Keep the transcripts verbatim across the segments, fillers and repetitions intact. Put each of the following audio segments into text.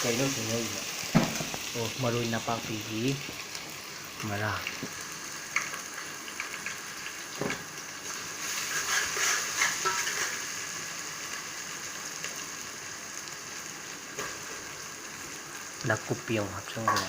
ꯀꯩꯅꯣ ꯊꯣꯡꯍꯧꯔꯤꯕ? ꯑꯣ, ꯃꯔꯣꯏ ꯅꯄꯥꯛꯄꯤꯒꯤ ꯃꯔꯥ꯫ ꯅꯥꯀꯨꯞꯄꯤ ꯑꯃꯨꯛ ꯍꯥꯞꯆꯤꯟꯈ꯭ꯔꯦ꯫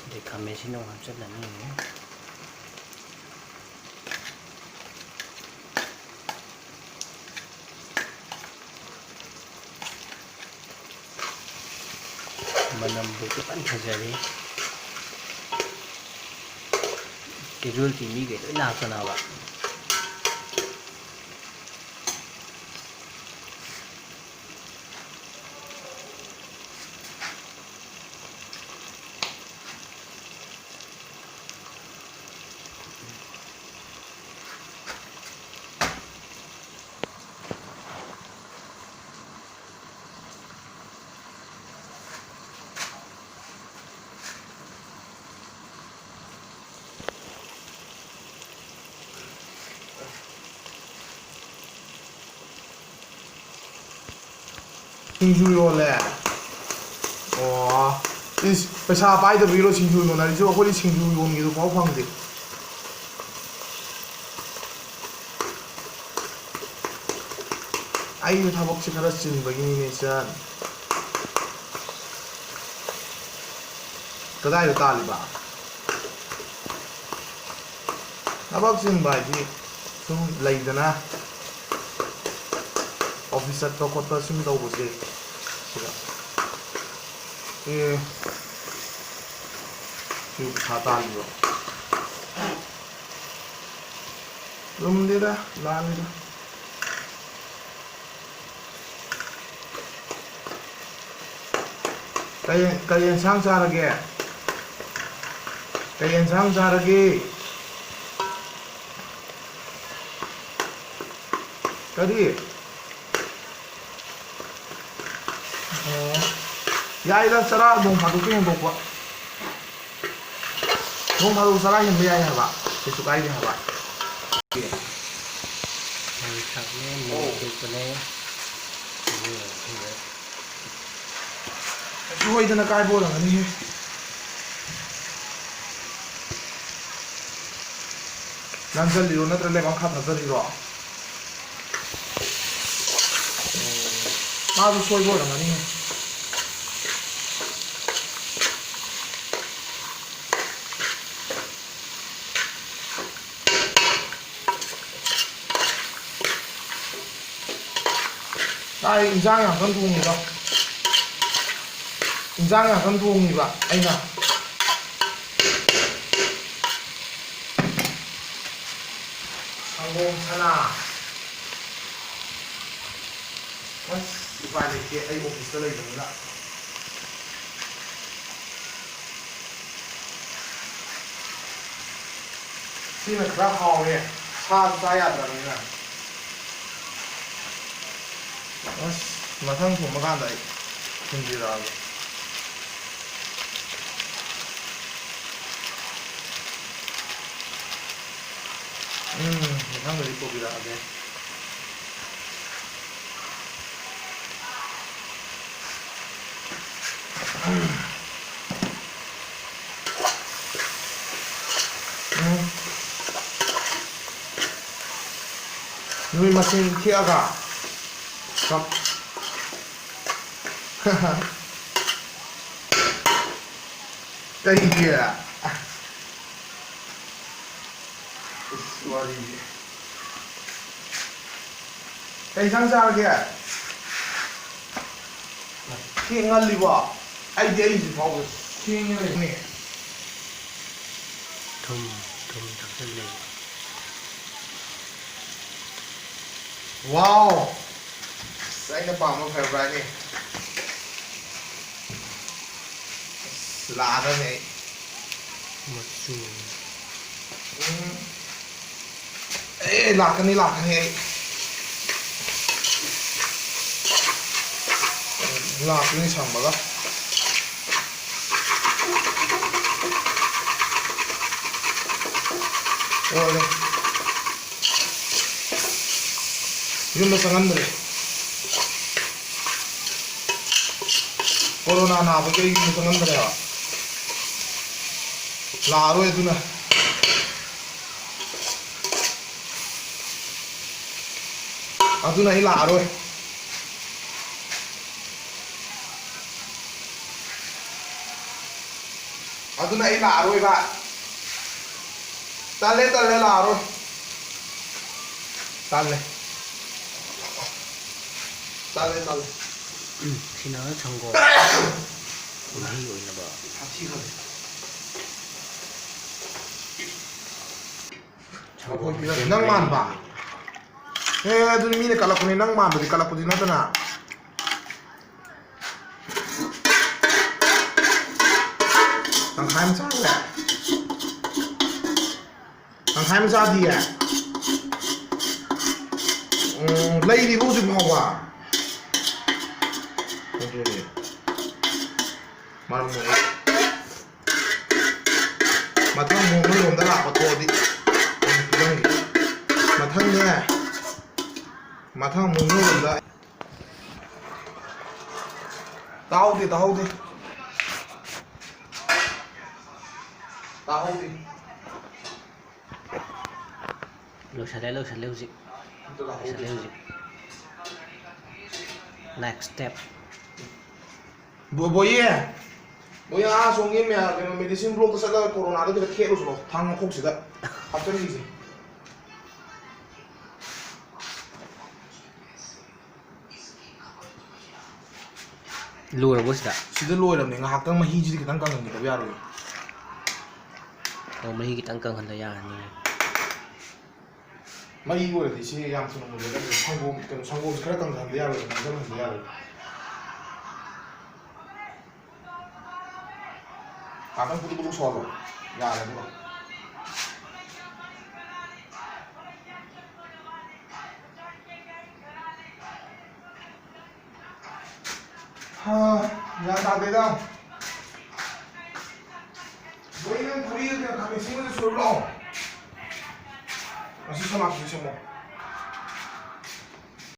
ꯑꯗꯩ ꯈꯥꯃꯦꯟ ꯑꯁꯤꯟꯕ ꯑꯃꯨꯛ ꯍꯥꯞꯆꯤꯜꯂꯅꯤ꯫ ꯃꯅꯝꯕꯨ ꯐꯖꯅ ꯐꯖꯔꯦ꯫ Casualty ꯃꯤꯈꯩ ꯂꯣꯏ ꯂꯥꯛꯇꯅꯕ꯫ ꯁꯤꯡꯖꯨ ꯌꯣꯜꯂꯦ꯫ ꯑꯣ꯫ ꯏꯁ, ꯄꯩꯁꯥ ꯄꯥꯏꯗꯕꯤꯔꯣ ꯁꯤꯡꯖꯨ ꯌꯣꯟꯅꯔꯤꯁꯤꯕꯣ? ꯑꯩꯈꯣꯏꯗꯤ ꯁꯤꯡꯖꯨ ꯌꯣꯟꯒꯦꯗꯨꯐꯥꯎ ꯐꯪꯗꯦ꯫ ꯑꯩꯁꯨ ꯊꯕꯛꯁꯦ ꯈꯔ ꯆꯤꯟꯕꯒꯤꯅꯤꯅꯦ, ꯏꯆꯟ꯫ ꯀꯗꯥꯏꯗ ꯇꯥꯜꯂꯤꯕ? ꯊꯕꯛ ꯆꯤꯟꯕ ꯍꯥꯏꯗꯤ ꯁꯨꯝ ꯂꯩꯗꯅ, office ꯆꯠꯄ ꯈꯣꯠꯄ ꯁꯨꯝ ꯇꯧꯕꯁꯦ ꯁꯤꯗ꯫ ꯑꯦ, ꯄꯩꯁꯥ ꯇꯥꯜꯂꯤꯕ꯫ ꯂꯨꯝꯗꯦꯗ, ꯂꯥꯜꯂꯤꯗ꯫ ꯀꯩ, ꯀꯩ ꯌꯦꯟꯁꯥꯡ ꯆꯥꯔꯒꯦ? ꯀꯩ ꯌꯦꯟꯁꯥꯡ ꯆꯥꯔꯒꯦ? ꯀꯔꯤ? ꯑꯣ꯫ ꯌꯥꯏꯗ, ꯆꯔꯥ ꯅꯣꯡ ꯐꯥꯗꯣꯛꯀꯤ ꯍꯦꯟꯗꯣꯛꯄ꯫ ꯅꯣꯡ ꯐꯥꯗꯣꯛ ꯆꯔꯥ ꯍꯦꯟꯕ ꯌꯥꯏ ꯍꯥꯏꯕ, ꯀꯩꯁꯨ ꯀꯥꯏꯗꯦ ꯍꯥꯏꯕ꯫ ꯃꯩ ꯊꯥꯛꯅꯦ, ꯃꯣꯔꯣꯛ ꯑꯇꯦꯛꯄꯅꯦ꯫ ꯁꯣꯏꯗꯅ ꯀꯥꯏꯕ ꯑꯣꯏꯔꯝꯒꯅꯤꯍꯦ꯫ ꯅꯪ ꯆꯠꯂꯤꯔꯣ ꯅꯠꯇ꯭ꯔ ꯂꯩꯕꯥꯛ ꯈꯥ ꯊꯥꯗꯔꯤꯔꯣ? ꯃꯥꯁꯨ ꯁꯣꯏꯕ ꯑꯣꯏꯔꯝꯒꯅꯤ꯫ ꯇꯥꯏ, ꯏꯟꯖꯥꯡ ꯌꯥꯝ ꯀꯟꯅ ꯊꯣꯡꯉꯤꯕ꯫ ꯏꯟꯖꯥꯡ ꯌꯥꯝ ꯀꯟꯅ ꯊꯣꯡꯉꯤꯕ ꯑꯩꯅ꯫ ꯁꯪꯒꯣꯝ ꯁꯅꯥ꯫ ꯑꯁ, ꯎꯄꯥꯏ ꯂꯩꯇꯦ, ꯑꯩ ꯑꯣꯐꯤꯁꯇ ꯂꯩꯕꯅꯤꯅ꯫ ꯁꯤꯅ ꯈꯔ ꯍꯥꯎꯔꯦ, ꯁꯥꯁꯨ ꯆꯥ ꯌꯥꯗ꯭ꯔꯕꯅꯤꯅ꯫ ꯑꯁ, ꯃꯊꯪ ꯊꯣꯡꯕ ꯀꯥꯟꯗ ꯑꯩ ꯊꯤꯟꯕꯤꯔꯛꯑꯒꯦ꯫ ꯎꯝ, ꯃꯊꯪꯗꯗꯤ ꯄꯨꯕꯤꯔꯛꯑꯒꯦ꯫ ꯎꯝ꯫ ꯅꯨꯃꯤꯠ ꯃꯁꯤꯡ ꯊꯦꯛꯑꯒ ꯀꯞ-, ꯀꯩꯒꯤ? ꯏꯁ, ꯋꯥꯔꯤꯁꯦ꯫ ꯀꯩ ꯏꯟꯁꯥꯡ ꯆꯥꯔꯒꯦ? ꯊꯦꯡ ꯉꯜꯂꯤꯕꯣ? ꯑꯩꯗꯤ ꯑꯩꯁꯤ ꯐꯥꯎꯕ ꯊꯦꯡꯉꯦ ꯂꯩꯅꯦ꯫ ꯊꯨꯝ, ꯊꯨꯝ ꯊꯥꯛꯆꯜꯂꯦ꯫ ꯋꯥꯎ! ꯑꯁ, ꯑꯩꯅ ꯄꯥꯝꯕ ꯐ꯭ꯔꯥꯏ ꯐ꯭ꯔꯥꯏꯅꯤ꯫ ꯑꯁ, ꯂꯥꯛꯑꯗꯕꯅꯦ ꯑꯩ꯫ ꯃꯆꯨ꯫ ꯎꯝ꯫ ꯑꯦ, ꯂꯥꯛꯀꯅꯤ, ꯂꯥꯛꯀꯅꯤ ꯑꯩ꯫ ꯂꯥꯛꯀꯅꯤ ꯁꯪꯕꯒ꯫ ꯂꯣꯏꯔꯦ꯫ ꯌꯨꯝꯗ ꯆꯪꯍꯟꯗ꯭ꯔꯦ꯫ ꯀꯣꯔꯣꯅꯥ ꯅꯥꯕꯒꯤ ꯑꯩ ꯌꯨꯝꯗ ꯆꯪꯍꯟꯗ꯭ꯔꯦꯕ꯫ ꯂꯥꯛꯑꯔꯣꯏ ꯑꯗꯨꯅ꯫ ꯑꯗꯨꯅ ꯑꯩ ꯂꯥꯛꯑꯔꯣꯏ꯫ ꯑꯗꯨꯅ ꯑꯩ ꯂꯥꯛꯑꯔꯣꯏꯕ꯫ ꯇꯜꯂꯦ, ꯇꯜꯂꯦ, ꯂꯥꯛꯑꯔꯣꯏ꯫ ꯇꯜꯂꯦ꯫ ꯇꯜꯂꯦ, ꯇꯜꯂꯦ꯫ ꯎꯝ, ꯁꯤꯅ ꯁꯪꯒꯣꯝ ꯃꯍꯤ ꯑꯣꯏꯅꯕ꯫ ꯁꯥꯊꯤ ꯈꯜꯂꯦ꯫ ꯁꯪꯒꯣꯝ ꯃꯈꯣꯏ ꯄꯤꯔꯛꯑꯦ꯫ ꯅꯪ ꯃꯥꯟꯕ? ꯑꯦ, ꯑꯗꯨꯗꯤ ꯃꯤꯅ ꯀꯜꯂꯛꯄꯅꯦ, ꯅꯪ ꯃꯥꯟꯕꯗꯤ ꯀꯜꯂꯛꯄꯗꯤ ꯅꯠꯇꯅ꯫ ꯇꯪꯈꯥꯏ ꯑꯃ ꯆꯥꯔꯦ꯫ ꯇꯪꯈꯥꯏ ꯑꯃ ꯆꯥꯗꯤꯌꯦ꯫ ꯎꯝ, ꯂꯩꯔꯤꯕ ꯍꯧꯖꯤꯛ ꯐꯥꯎꯕ? ꯑꯗꯨꯅꯦ꯫ ꯃꯔꯝ ꯃꯣꯛꯑꯦ꯫ ꯃꯊꯪ ꯑꯃꯨꯛ ꯅꯣꯏꯔꯣꯝꯗ ꯂꯥꯛꯄ ꯊꯣꯛꯑꯗꯤ ꯑꯩꯅ ꯄꯤꯔꯝꯒꯦ꯫ ꯃꯊꯪꯅꯦ꯫ ꯃꯊꯪ ꯑꯃꯨꯛ ꯅꯣꯏꯔꯣꯝꯗ꯫ ꯇꯥꯍꯧꯗꯦ, ꯇꯥꯍꯧꯗꯦ꯫ ꯇꯥꯍꯧꯗꯦ꯫ ꯂꯣꯏꯁꯜꯂꯦ, ꯂꯣꯏꯁꯜꯂꯦ ꯍꯧꯖꯤꯛ꯫ ꯑꯝꯇ ꯇꯥꯍꯧꯗꯦ꯫ ꯂꯣꯏꯁꯜꯂꯦ ꯍꯧꯖꯤꯛ꯫ Next step꯫ ꯕꯣ-, ꯕꯣꯌꯦ꯫ ꯕꯣꯌꯦ, ꯑꯥ ꯁꯣꯝꯒꯤ ꯃꯌꯥ-, ꯀꯩꯅꯣ, medicine blockꯇ ꯆꯠꯂꯒ ꯀꯣꯔꯣꯅꯥꯗ ꯈꯤꯇ ꯈꯦꯠꯂꯨꯁꯤꯔꯣ? ꯊꯥꯡ ꯃꯈꯣꯛꯁꯤꯗ ꯍꯥꯞꯆꯤꯟꯈꯤꯁꯦ꯫ ꯂꯣꯏꯔꯕꯣ ꯁꯤꯗ? ꯁꯤꯗ ꯂꯣꯏꯔꯕꯅꯦ꯫ ꯉꯥꯏꯍꯥꯛꯇꯪ ꯃꯍꯤꯁꯤꯗꯤ ꯈꯤꯇꯪ ꯀꯪꯍꯟꯈꯤꯗꯕ ꯌꯥꯔꯣꯏꯌꯦ꯫ ꯃꯍꯤ ꯈꯤꯇꯪ ꯀꯪꯍꯜꯂ ꯌꯥꯔꯅꯤ꯫ ꯃꯩ ꯑꯣꯏꯔꯗꯤ ꯁꯤ ꯌꯥꯝ ꯊꯨꯅ ꯃꯨꯜꯂꯦ꯫ ꯁꯪꯒꯣꯝ, ꯀꯩꯅꯣ, ꯁꯪꯒꯣꯝꯁꯦ ꯈꯔ ꯀꯪꯊꯍꯟꯕ ꯌꯥꯔꯣꯏ, ꯅꯪꯁꯤꯜꯍꯟꯕ ꯌꯥꯔꯣꯏ꯫ ꯉꯥꯛꯇꯪ ꯄꯨꯗꯨ ꯄꯨꯗꯨ ꯁꯧꯍꯜꯂꯣ꯫ ꯌꯥꯔꯦ ꯑꯗꯨꯒ꯫ ꯍꯥ, ꯒ꯭ꯌꯥꯟ ꯇꯥꯗꯦꯗ꯫ ꯅꯣꯏ ꯅꯪ ꯊꯕꯤꯗ ꯈꯥꯃꯦꯟ ꯑꯁꯤꯟꯕꯗ ꯁꯣꯏꯕ꯭ꯔꯣ? ꯑꯁꯤ ꯁꯂꯥꯠꯁꯤ ꯁꯦꯝꯃꯣ꯫